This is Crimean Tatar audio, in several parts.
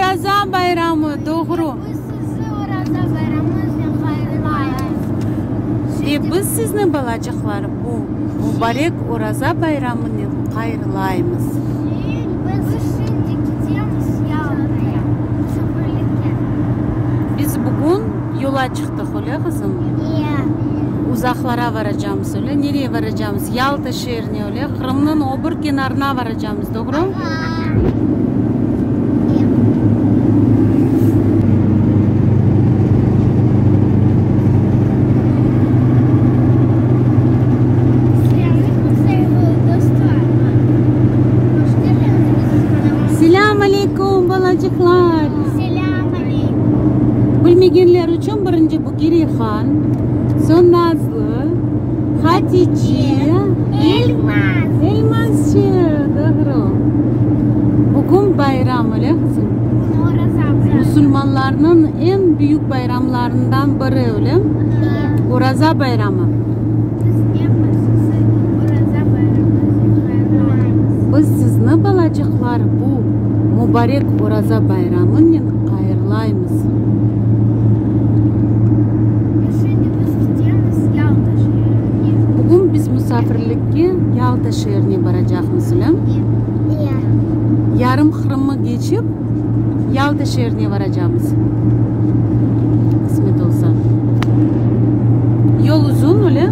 Oraza bayramı, doğru. Biz sizi Oraza bayramıñıznen hayırlaymız. Ve biz sizni, balacıqlar, bu mubarek Oraza bayramınen hayırlaymız. Biz şimdi ketemiz Yaltaya, musafirlikke. Biz bugün yola çıqtıq, öyle, qızım? Uzaqlara varacamız, öyle? Nereye varacamız? Yalta şeerine, öyle? Qırımnıñ o bir kenarına varacamız, doğru? Selâm aleyküm, balacıqlar! Selâm aleyküm! Bilmegenler içün, birinci bu Gireyhan, soñ Nazlı, Hatice, Elmaz. Elmazçıq, doğru. Bugün bayram, öyle, qızım? Oraza bayramı. Musulmanlarnıñ eñ büyük bayramlarından biri, öyle? Oraza bayramı. Biz epimiz sizi Oraza bayramıñıznen hayırlaymız. Biz sizni, balacıqlar, bu mubarek Oraza bayramınen hayırlaymız. Ve şimdi biz ketemiz Yalta şeerine. Bugün biz musafirlikke Yalta şeerine baracaqmız, öyle? Yarım Qırımı keçip, Yalta şeerine varacaqmız. Qısmet olsa. Yol uzun, öyle?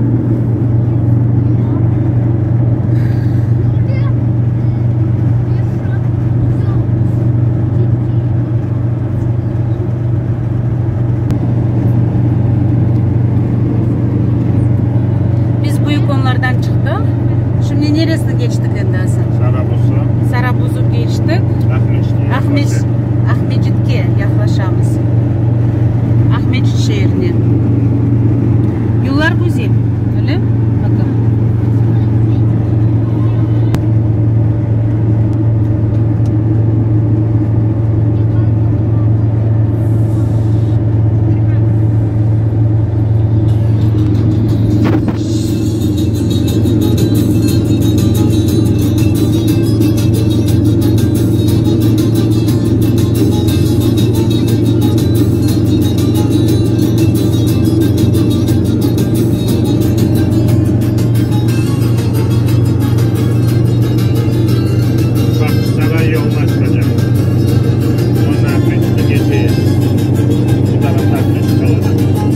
Biz Büyük Onlardan çıqtıq. Şimdi neresini keçtik endi, Asan? Sarabuzu. Sarabuzu keçtik. Aqmescitke. Aqmescitke yaqlaşamız. Aqmescit şeerine. Yollar güzel, öyle? Bakın. Bağçasaray yoluna çıqacaq. Ondan Aqmescitke keçeyik. Bu tarafta Aqmescit olacaq. Mına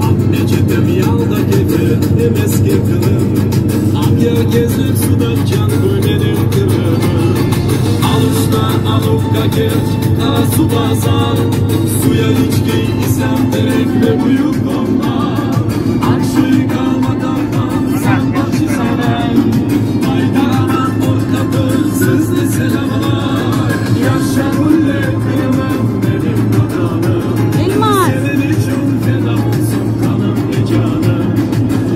Aqmescit Elmaz!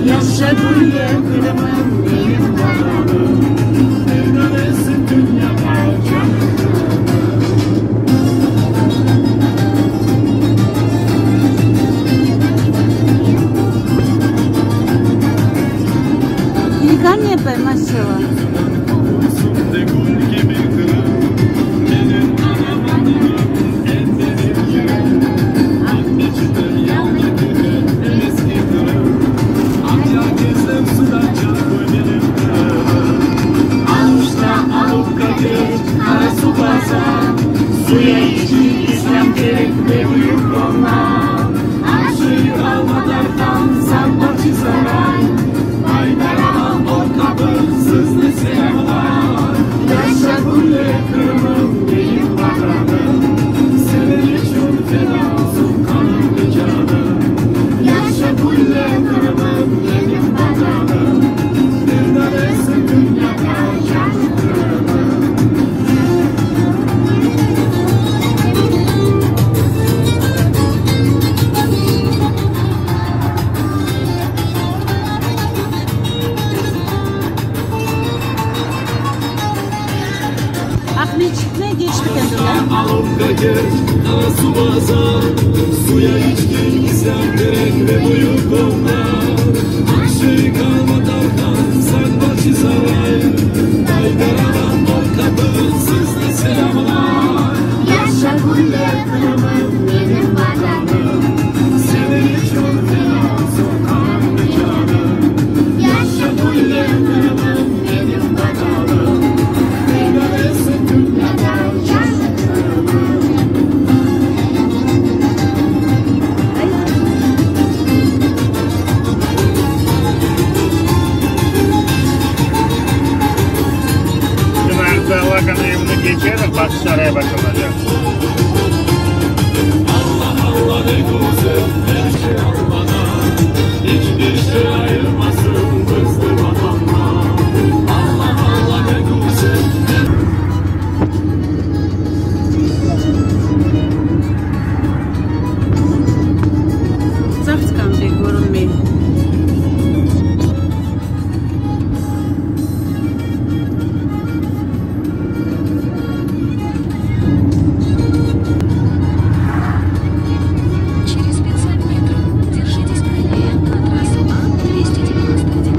Yaşa gülle Qırımım, benim Vatanım. İlkan ne yapay, maşallah. Şimdi Arzu evini keçerik, Bağçasaray başlanacaq. Uzaqtan pek körünmey. Через 500 метров держитесь правее на трассу А-291.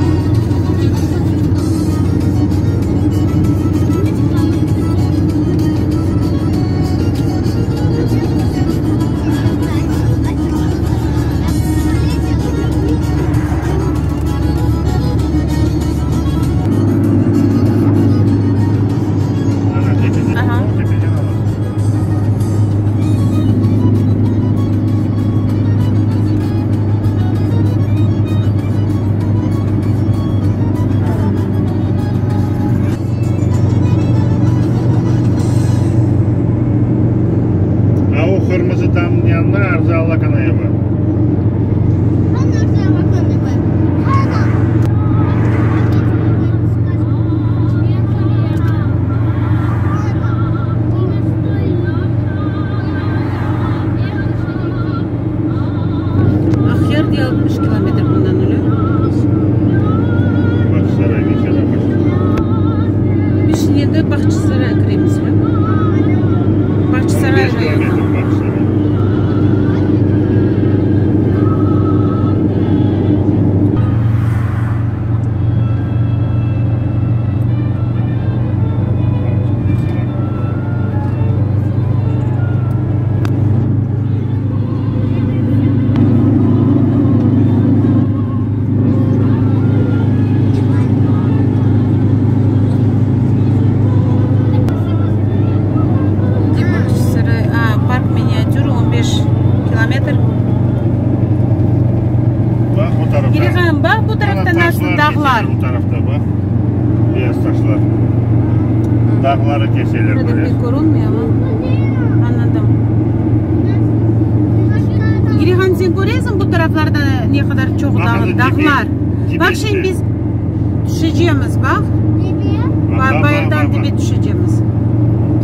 Ana, tepeden, Aha. tepeden alalım. A o qırmızı damnıñ yanında Arzu Allakana evi. Aqyar diye 60 kilometr bundan öyle. Bağçasaray keçer Biz şimdi endi Bağçasaray kiremiz öyle. Bağçasaray 15 rayonı. kilometr Bağçasaray. Где Bağçasaray? A, парк миниатюр 15 kilometr. Baq bu tarafta. Girihan, baq bu tarafta Ana nasıl taşlar dağlar. keçer Bu tarafta baq. Beyaz taşlar. Dağları keseler Burada böyle. pek körünmüyor ama anladım. Girihan sen köresiñ bu taraflarda ne qadar çoq Baq, dağ, endi dağlar. tepe- Baq şimdi tepesi. biz tüşecemiz baq. Baq, Ba baq, Bayırdan baq, baq. tepe tüşecemiz.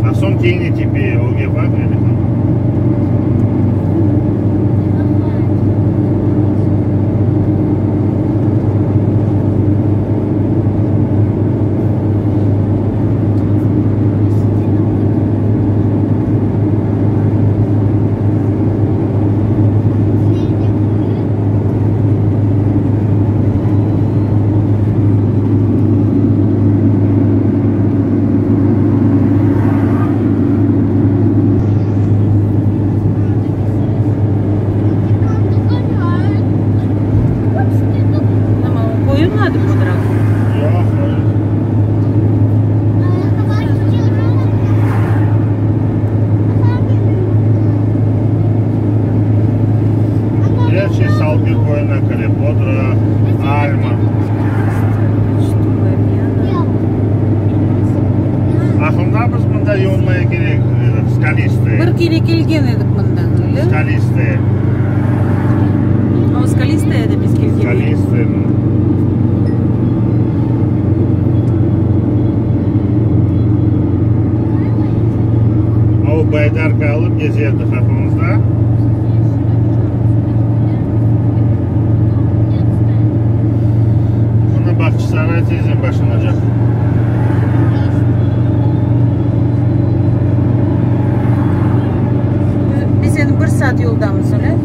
A soñ kene tepe, ögge baq, Elifhan. Ama o qoyulmadı bu taraf. Yoq, öyle. Er şey Salgir boyuna kire. Bodra, Alma. Что я Aqılda biz mında yolmaya kerek edik, Skalistая. Bir kere kelgen edik mından öyle. Skalistая. O Skalistая edi biz kelgen. Skalistая. O baydarka alıp gezerdik aqılıñızda. Mına Bağçasaray tezden başlanacaq. Biz endi bir saat yoldamız öyle.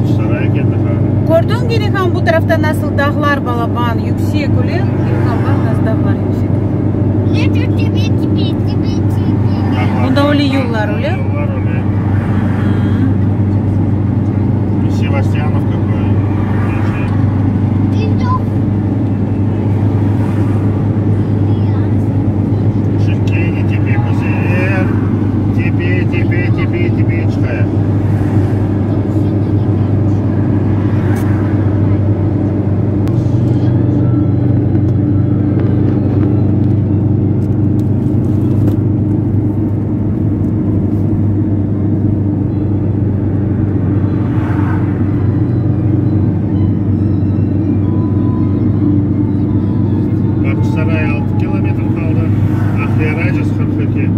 Bağçasaray keldi ha. Kördiñ, Genihan, bu tarafta nasıl dağlar balaban, yüksek, öyle? Genihan, baq, nasıl dağlar yüksek. Bunda öyle yollar, öyle? Yollar öyle. Sevastianov köyü. Şu kene tepemiz er, tepe, tepe, tepe, tepe çıqayıq. Bağçasaray 6 kilometr qaldı. Aqyar 42.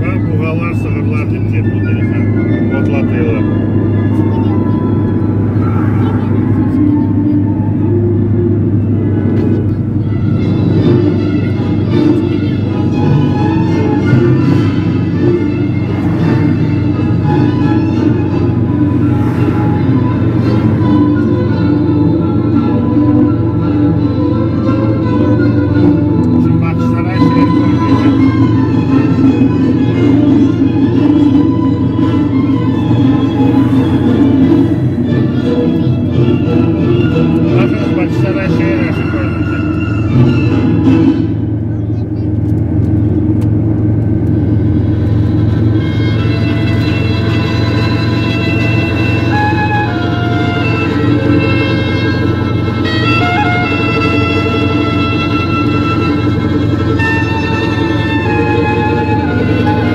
Ha, buğalar, sığırlar dep bu tarafa otlatıyorlar. Şu Bağçasaray şeeri körünecek. Bakınız Bağçasaray şeeri şu körünecek.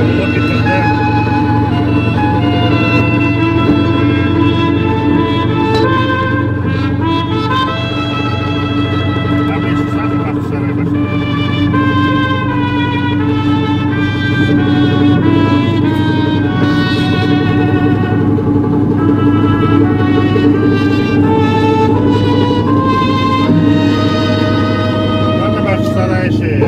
Yolu bitirdi. Abi çıqsana Bağçasaray başına. Hadi Bağçasaray şeeri.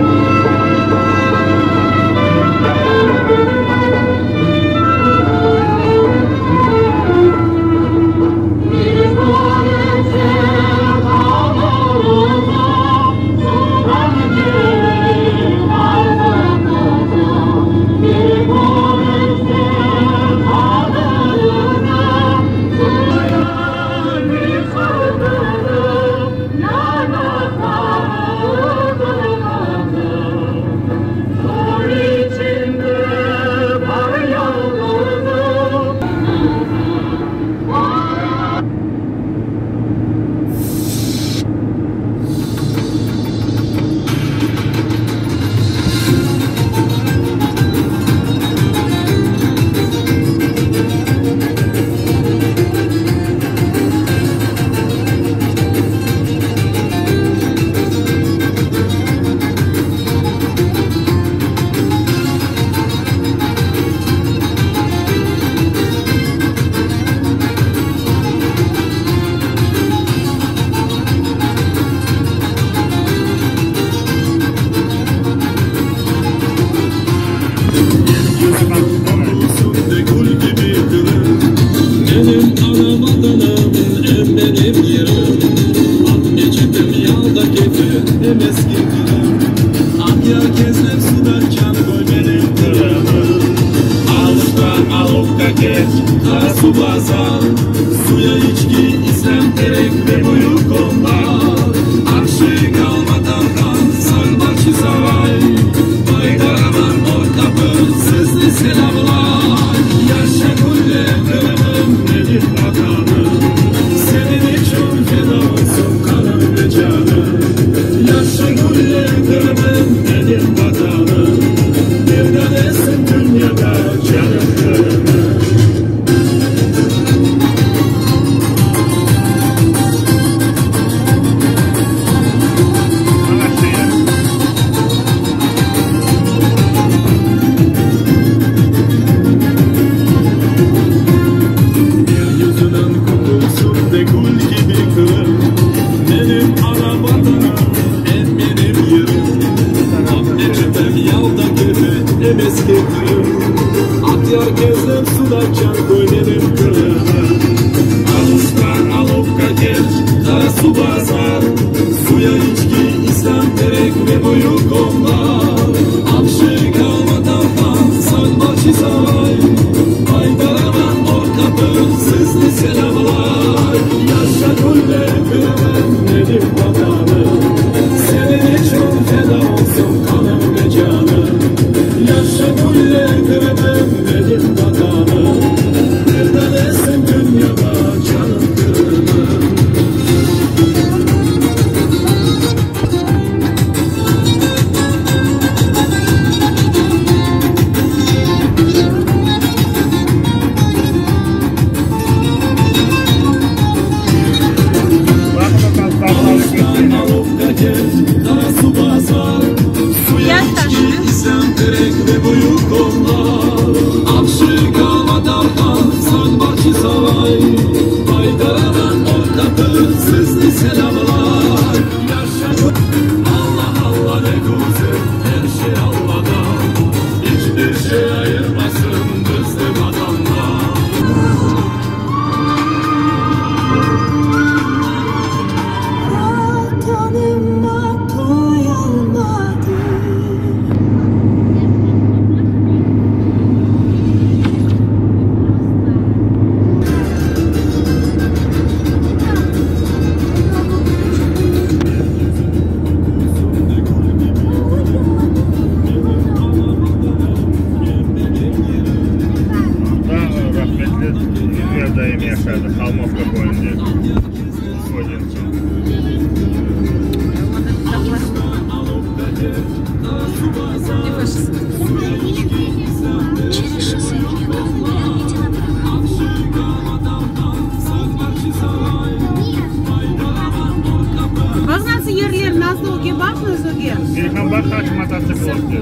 yer, Nazlı, ögge baqıñız, ögge. Gülhan, baq, qaç mototsikl ötti.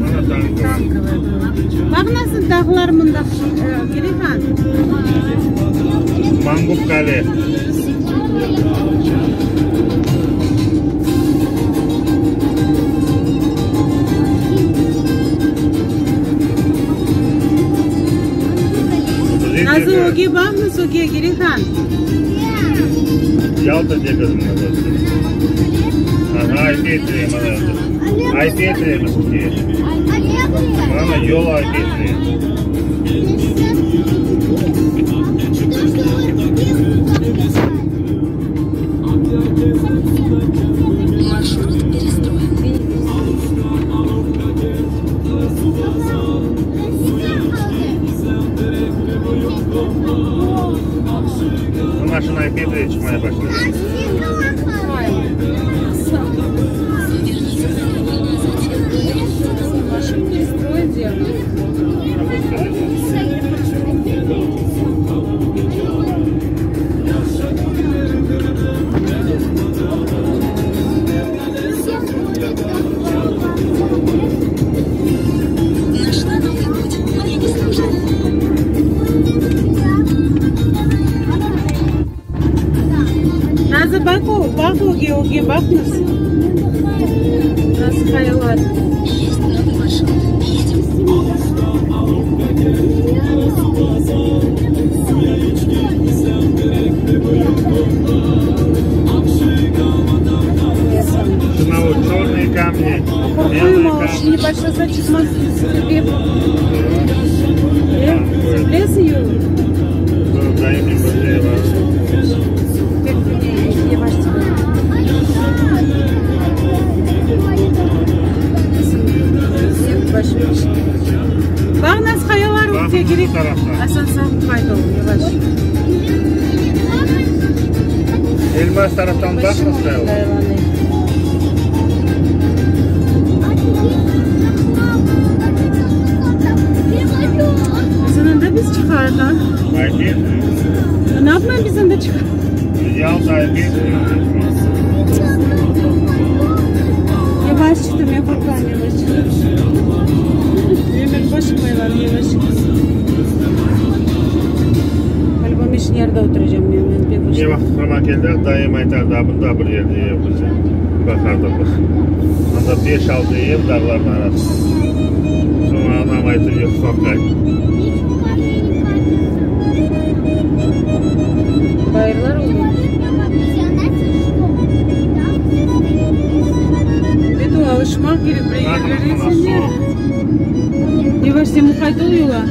Mana tank. Baq nasıl dağlar mında, Gülhan. Mangup Kale. Nazlı, ögge baqıñız, ögge, Gülhan. Yalta degizinde dostum. Aha, Ay-Petri mana. Ay-Petri bizge. Mana yol Ay-Petri. Marşrut perestroyen. Bu maşina Ay-Petri çıqmaya başladı. Поверните налево, а затем поверните направо. Marşrut perestroyen diyor. Нашла новый путь. Мне не сложно. Nazlı, baq, baq ögge, ögge baqıñız. Nasıl qayalar. Есть новый маршрут. Едем. Şuna черные камни, белые Qorqmayım, камни. şimdi başlasa çıqmaz tepeye. Bilesiñ yol. Dayım bir şey var. Pek yavaş çıqar. Yavaş. Baq nasıl qayalar Baq, öte kerek. bu tarafta. Asan sağ qayt ol, yavaş. Elmas taraftan baqıñız qayalar. Dayalanayım. Biz anda biz çıqarıq, ha? Ay-Petri. Ne yapmayın biz anda çıqarıq? Yalta Ay-Petri. Yavaş çıqtım, men qorqam, yavaş çıqtım. Men qoşmaylar, yavaş çıqtım. Ğaliba men şimdi yerde oturacağım, men, men pek Ne vaqıt Qırımğa keldik, dayım aytardı, bunda bir yerde ev bize. Baqardıq biz. Anda 5-6 ev dağlarnıñ arasında. Soñra anam ayttı, yoq, qayt. Bayırlar oluyor. Evet, o alışmaq kerek bir Baqıñız, yerlere mına sen suv. Yavaş sen muqayt ol yola.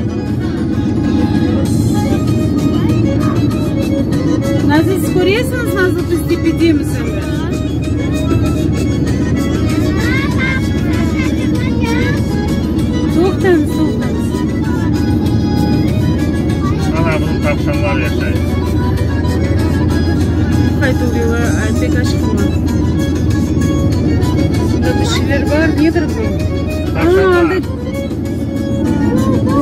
Nazlı, siz köresiñiz nasıl biz tepedemiz endi? Toqtañız, toqtañız. Ana bunıñ tavşanlar yaşay. Muqayt ol yola, ay, pek aşıqma. Bunda bir şeyler bar, nedir bu? Aa, Tavşanlar. anda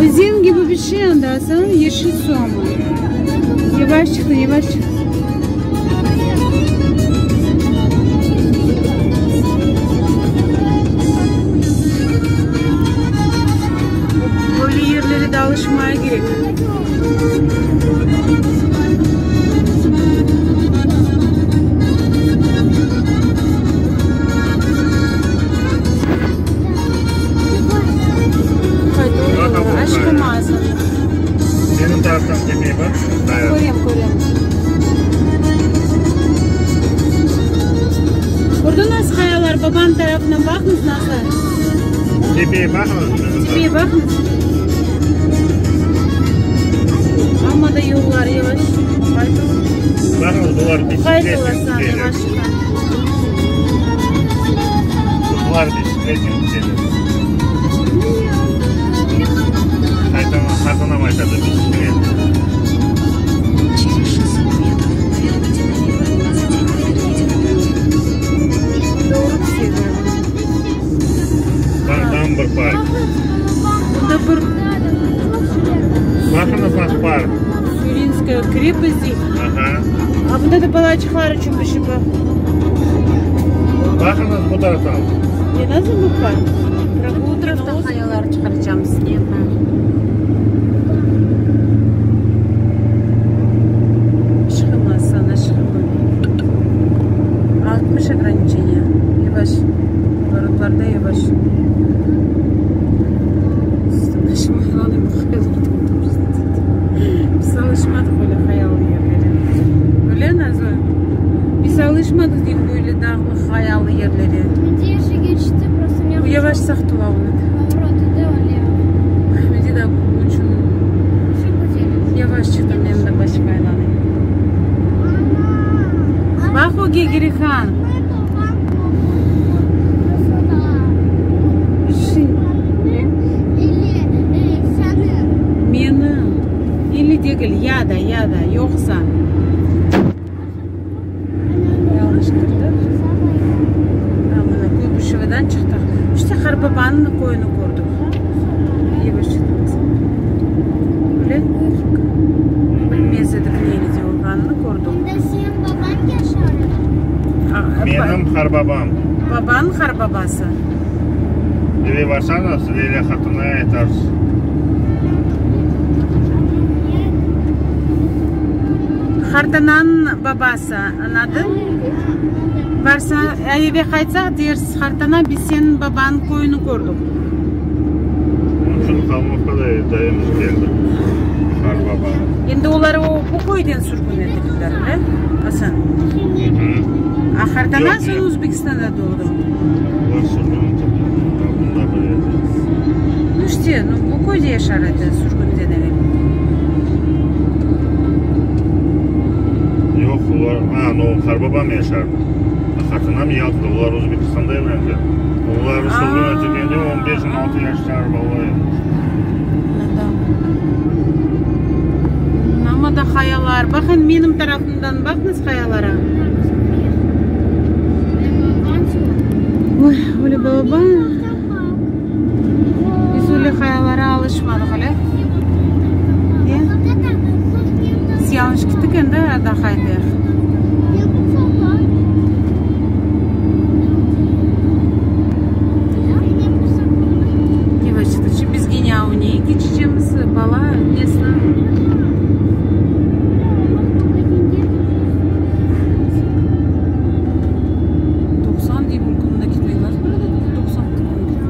özen kibi bir şey anda, Asan, yeşil su ama. Yavaş çıqtı, yavaş çıqtı. Böyle yerlere de alışmaya kerek. Muqayt ol, aşıqma Asan. Benim taraftan tepeye baq. Dayan. Körem, körem. Kördiñiz qayalar, babam tarafından baqıñız nasıl. Tepeye baqıñız. benim Tepeye baqıñız. Amma da yollar yavaş. Muqayt ol. Baqıñız, bular Muqayt bisiklet ol Asan, yürüteler. yavaş çıqa. Bular bisiklet yürüteler. Qaytana, qartanam aytadı bisiklet. Через 600 метров поверните налево, а затем поверните направо. Doğru seviyorum. Tam bir park. Bunda bir Baqıñız nasıl park. Şirinskaya крепость. Aha. A bunda da balaçıqlar. Qayalar cümbüşi baq. Baqıñız bu taraftan. Ne nasıl bu park? Bu taraftan qayalar çıqaracağımız. Ne Şıqma sana, şıqma. 60 ограничение. Yavaş. Поворотlarda yavaş. Biz alışmadıq öyle qayalı yerlere. Öyle, Nazlı? Biz alışmadıq deyim böyle dağlı, qayalı yerlere. Bu yavaş saqtıla onı. Mende de içün yavaş çıqtı, menim de başım aylanay. Baq ögge, Girihan. Meni, ili degil, ya da, ya da, yoqsa. Yañlış kirdik. Ha, mına Kuybışevodan çıqtıq. İşte qartbabanıñ köyüni kördik. Yavaş çıqtıq. Öyle? Bilmez edik nerede olğanını kördik. Menim qarbabam. Babanıñ qarbabası. Eve barsañız, Leyla hatunğa aytarsız. Qartananıñ babası, añladın? Barsa, eve qaytsaq, dersiz, qartana, biz seniñ babanıñ köyüni kördik. Onıñ içün Kalmovkada dayımız keldi, qarbaba. Endi olar o, bu köyden sürgün etildiler, öyle, Asan? A qartana soñ Özbekistanda doğdı. Olar sürgün etildi, bunda bir yerde. Nu işte, nu bu köyde yaşar edi sürgünden evel. Yoq, olar, a, no, qarbabam yaşardı. A qartanam Yaltada, olar Özbekistanda evlengen. Olar sürgün etilgende on beş, on altı yaşlar bala edi. Amma da qayalar. Baqın, menim tarafımdan baqıñız qayalara. Oy, öyle balaban. Biz öyle qayalara alışmadıq, öyle? Ne? Biz yañlış kettik endi, daa qaytayıq. Yavaş çıqtı. Şimdi biz Geniaunege keçecemiz, bala nesini? 90 dey mümkün mında ketmek. Nasıl böyle 90 kün ketmek?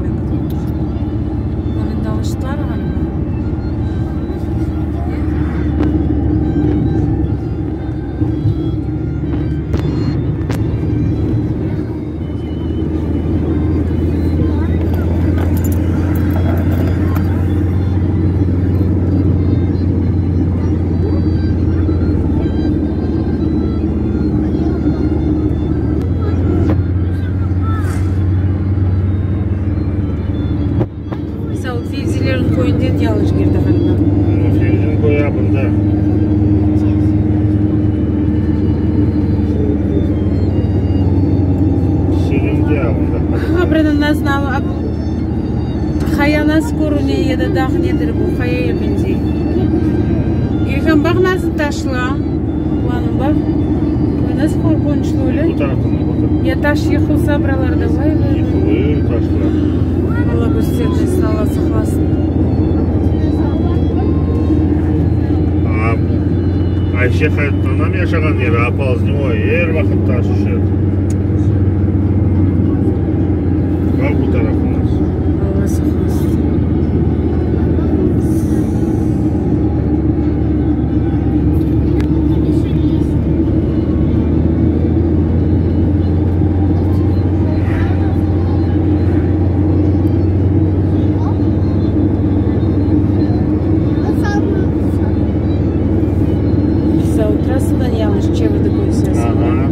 Olar endi alıştılar ğaliba. Misal, Fevzilerniñ köyünden yañlış kirdi ğaliba. Fevziniñ köyü abında. Selimge abında. Qaya nasıl körüne ya da dağ nedir bu, qayaya beñzey? İlham, baq nasıl taşlı, a? Planı baq. Vay, nasıl qorqunçlı öyle? Bu taraftan, bu taraftan. Ya taş yıqılsa buralarda, vay, vay, vay. Yıqılır taşlar. Alla köstermesin, Alla saqlasın. A, Ayşe qaytanam yaşağan yeri, Opoldnevoy, er vaqıt taş tüşer. Baq bu tarafına. Alla saqlasın. Biz o trassadan yañlış çevirdik öyle. Aha.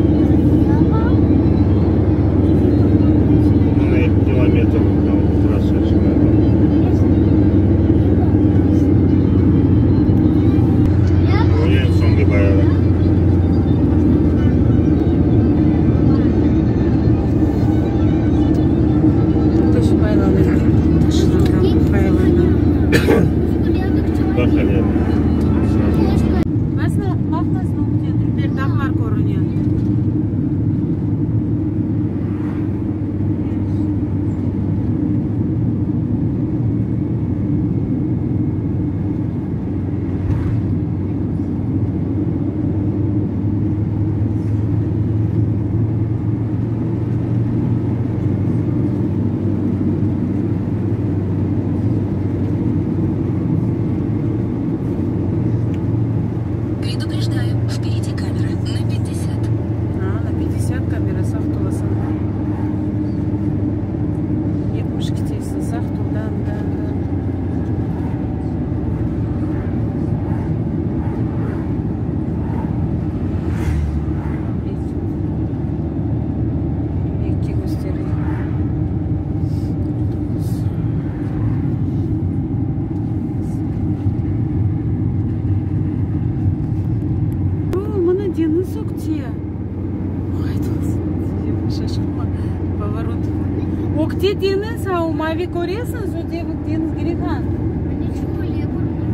Ögte deñiz, a o mavi köresiñiz, o deñiz Girihan.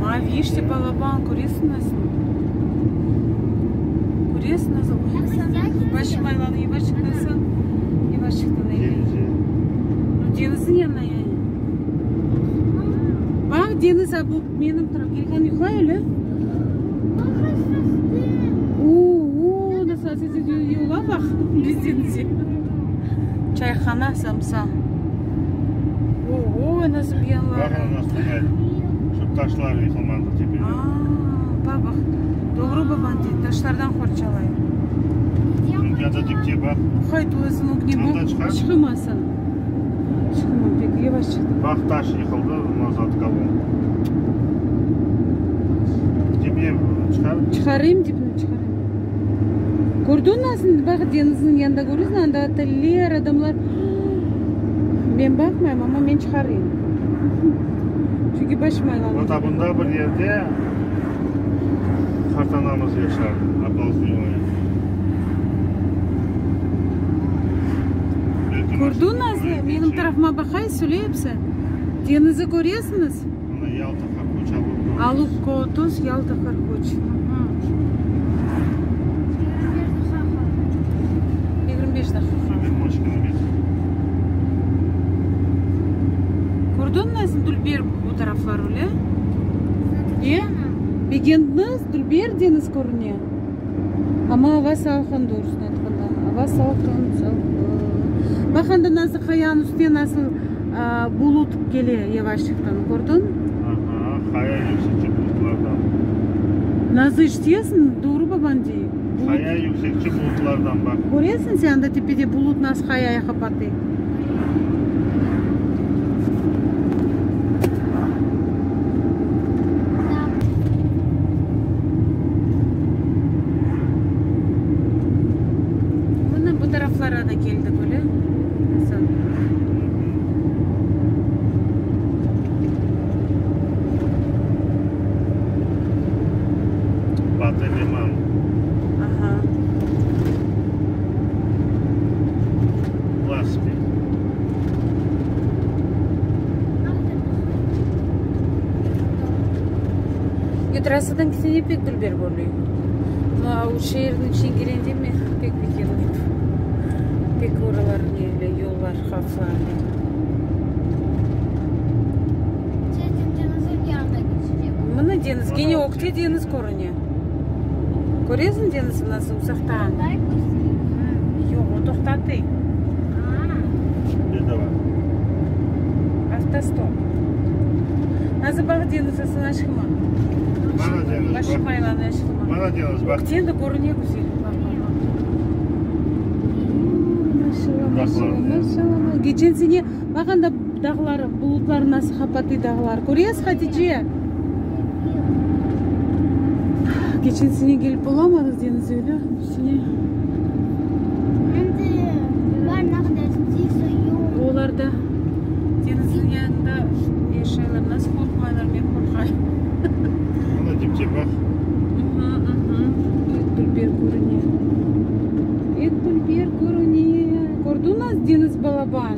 Mavi işte balaban, köresiñ nasıl? Köresiñ nasıl? Başım aylanı, yavaşçıq nasıl? Yavaşçıqtan aylan. Deñizniñ yanına yani. Baq, deñiz, a bu menim taraf. Girihan yuqlay öyle? O-o, nasıl yola baq, biz deñizge. Çayhana, samsa. O-o, nasıl bir yanları. Baq, nasıl Şu taşlar yıqılmadı tepeden. Aa, baq, baq. Doğru babañ dey, taşlardan qorçalay. Çünki anda dipte baq. Muqayt olasıñ, ögüne Anda baq, çıqar. çıqamasıñ. Çıqamam, pek yavaş çıqtım. Baq, taş yıqıldı, nazad kolon. Dibine çıqar. Çıqarayım dibini, çıqarayım. Kördiñ nasıl, baq, deñizniñ yanında köresiñ, anda oteller, adamlar. Men baqmayım, amma men çıqarayım. Çünki başım aylandı. Vot bunda bir yerde qartanamız yaşardı, Ablazlıyovaya. Kördiñ Nazlı, menim tarafıma baqay, söyle episi. Deñizi köresiñiz? Mına Yalta Qarqoç, Alupka. Alupka 30, Yalta Qarqoç. 25 daqiqa. 23 kilometr. Kördiñ nasıl dülber bu taraflar öyle? E? Begendiñiz, dülber deñiz körüne. Amma ava salqın, doğrusını aytqanda. Ava salqın, salqın. Baq anda nasıl qayanıñ üstüne nasıl bulut kele yavaşlıqtan, kördiñ? Aha, qaya yüksekçe bulutlardan. Nazlı işitesiñ, doğru babañ dey. Qaya yüksekçe bulutlardan, baq. Köresiñ sen anda tepede bulut nasıl qayayı qapatı. Mına bu taraflara da keldik, öyle, Asan? Batı liman. Aha. Laspi. Yo, trassadan kitsene pek dülber körüne. Ma o şeerniñ içine kirende men pek begenmedim. Pek oralar neli, yollar havflı. Mına deñiz, kene ögte deñiz körüne. Köresiñ deñizni nasıl uzaqtan? Yoq, o toqtatı. Bedava. Avtostop. Nazı baq deñiz, Asan aşqıma. Mana deñiz, baq. Başım aylana aşqıma. Mana deñiz, baq. Ögten de körüne güzel. Baq, baq, baq. Maşallah, maşallah, maşallah. Geçen sene baq anda dağlar, bulutlar nasıl qapatı dağlar. Köresiz, Hatice? Geçen sene kelip olamadıq deñizge, öyle? Bu sene. Olar da deñizniñ yanında yaşaylar. Nasıl qorqmaylar, men qorqayım. Mına dipte baq. Pek dülber körüne. Pek dülber körüne. Kördiñ nasıl deñiz balaban?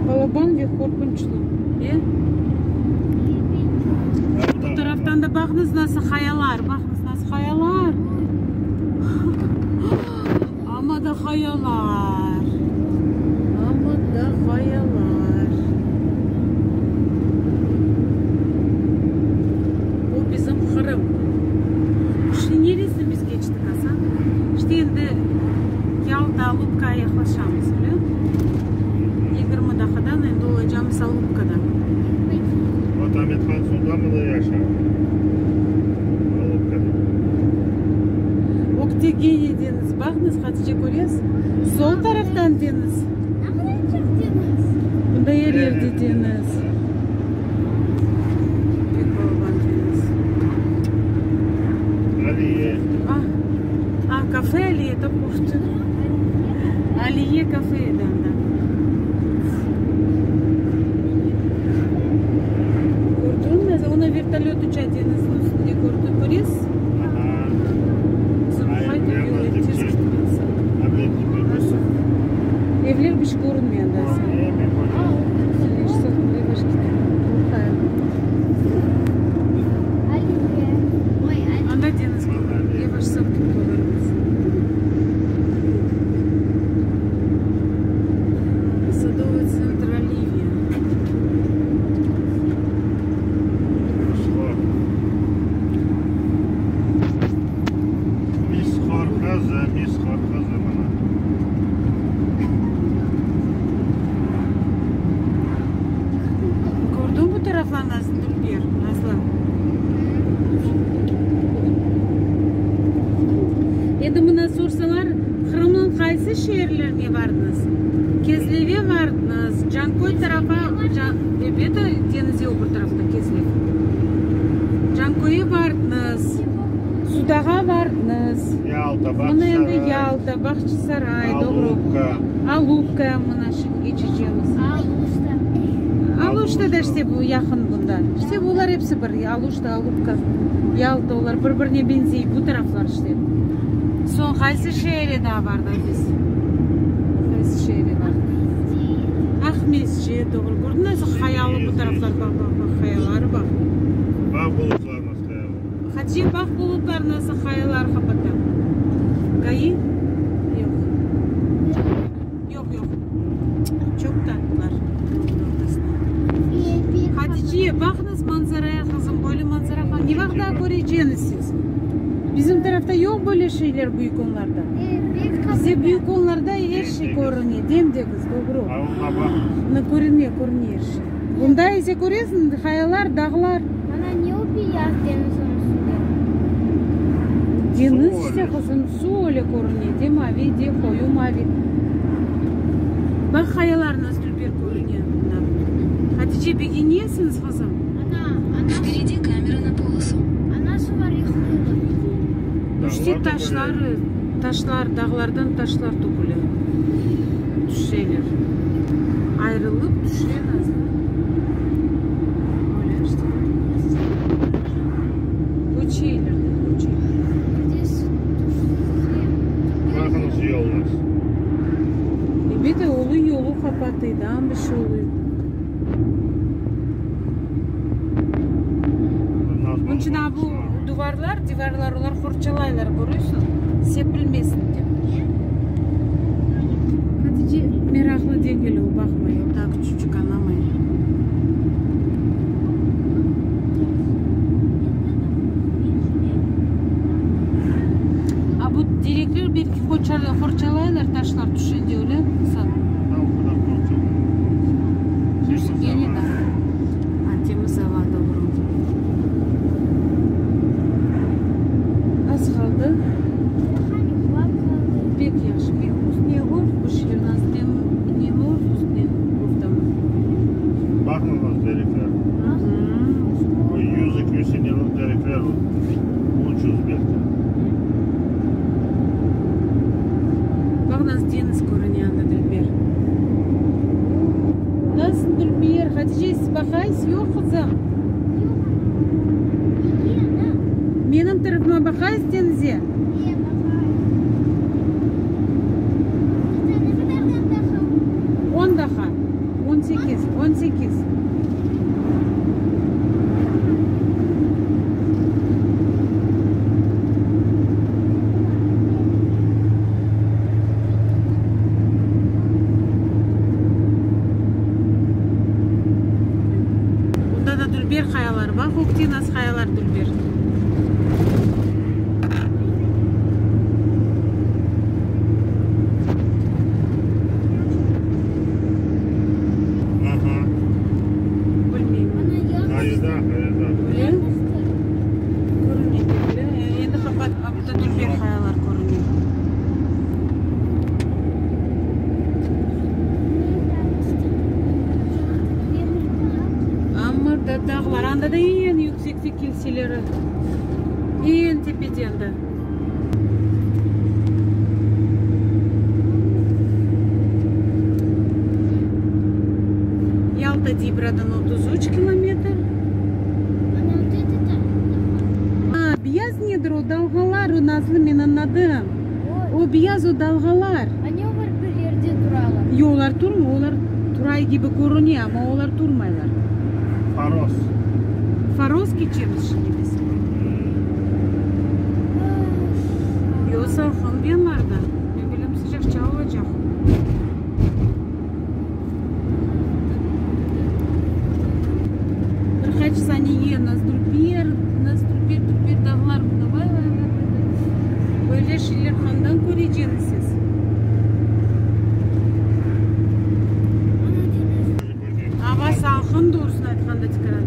Balaban ve qorqunçlı. E? Bu taraftan da baqıñız nasıl qayalar, baqıñız nasıl qayalar. Amma da qayalar. Amma da qayalar. Bu bizim Qırım. Şimdi neresini biz keçtik, Asan? İşte endi Yalta, Alupkaya yaqlaşamız, öyle? 20 daqiqadan endi olacamız Alupkada. Vot Amethan Sultan mında yaşar. Alupkada. Ögte kene deñiz. Baqıñız, Hatice, köresiz? Sol taraftan deñiz. Bunda er yerde deñiz. Pek balaban deñiz. Aliye. Ah, ah, kafe Aliye, tapmıştı. Aliye kafe edi anda. Kördiñmi? Ona vertolöt uça deñizniñ üstünde kördi. Köresiz? Aha. Bizim Ay, yol tez ketmesi. Nasıl? Evler bir şey körünmey anda. Qaysı şeerlerge bardıñız? Kezleve bardıñız, Canköy tarafa, ebet, deñiz o bir tarafta Kezlev. Canköyge bardıñız, Sudağa bardıñız. Yalta, Mına endi Bağçasaray. Yalta, Bağçasaray, doğru. Alupka. Alupka mına şimdi keçecemiz. Aluşta. Aluşta da işte bu yaqın bunda. İşte bular episi bir. Aluşta, Alupka, Yalta olar bir-birine beñzey bu taraflar işte. Soñ qaysı şeere daa bardıq biz? Qaysı şeere bardıq? Aqmescit, doğru. Kördiñ nasıl hayalı bu taraflar? Baq, baq, baq, hayaları baq. Baq bulutlar nasıl hayalı. Hatice, baq bulutlar nasıl hayalar qapata. GAİ? Yoq. Yoq, yoq. Çoq tatlılar. Ortasına. Hatice, baqıñız manzaraya, qızım, böyle manzara ne vaqıt daa köreceñiz siz? Bizim tarafta yoq böyle şeyler büyük onlarda. Bizde büyük onlarda er şey körüne, dem-degiz, doğru. A oña baqıñız. Mına körüne, körüne er şey. Bunda ise köresiñ, hayalar, dağlar. Ana ne o beyaz denizniñ üstünde? Deñiz Suv işte, öyle. qızım, suv öyle körüne, de mavi, de qoyu mavi. Baq, hayalar nasıl dülber körüne mında. Hatice, begenesiñiz, qızım? Ana, ana, Впереди камера на полосу. ana suvar yıqıldı. İşte Dağlar da taşlar, körüne. taşlar, dağlardan taşlar töküle. Tüşeler. Ayrılıp tüşe nasıl? Öyle işte. Köçeyler de, köçeyler. Birde su tüşse. Baqıñız yol nasıl. Ebet, olu yolu qapatıydı, bir şey oluyor. Bunıñ içün bu duvarlar, divarlar, olar qorçalaylar, körüyorsun, sepilmesin dep. Hatice meraqlı degil o, baqmay, o daa küçücük añlamay. A bu terekler belki qorçalaylar taşlar tüşende öyle, Hasan? O qadar qorçalamay. Kene de. A, temiz ava, doğru. Az qaldı. Pek yahşı. Üstüne ört bir şeyler nasıl ne ört üstüne koftamı. Baqıñız terekler. Bu 100-200 senelik terekler. 300 belki. Baq nasıl deñiz körüne anda dülber. Nasıl dülber? Hatice, siz baqaysız? Yoq, qızım. Menim tarafıma baqaysız deñizge? 10 daqqa. 18, 18. Bunda da dülber qayalar. Baq, ögte nasıl qayalar dülber. Aha. Bilmeyim. Qayda, qayda. Öyle? Körüne öyle. Endi qapat. A, burada dülber qayalar körüne. Amma da dağlar. Anda da eñ yüksekte kilseleri. Eñ tepede anda. Yalta Dibradan 33 kilometr. A, beyaz nedir o dalğalar o Nazlı men añladım. O beyaz o dalğalar. Они olar bir yerde duralar. Yoq, olar turmay, olar turay kibi körüne, amma olar turmaylar. Foros. Foros keçemiz şimdi biz. Yoq, salqın yanlarda. Men bilem sıcaqça olacaq. Bir qaç saniye nasıl dülber, nasıl dülber, dülber dağlar mında. Vay, vay, vay, vay, vay. Böyle şeyler qandan köreceñiz siz? Ava salqın doğrusını aytqanda tikaran.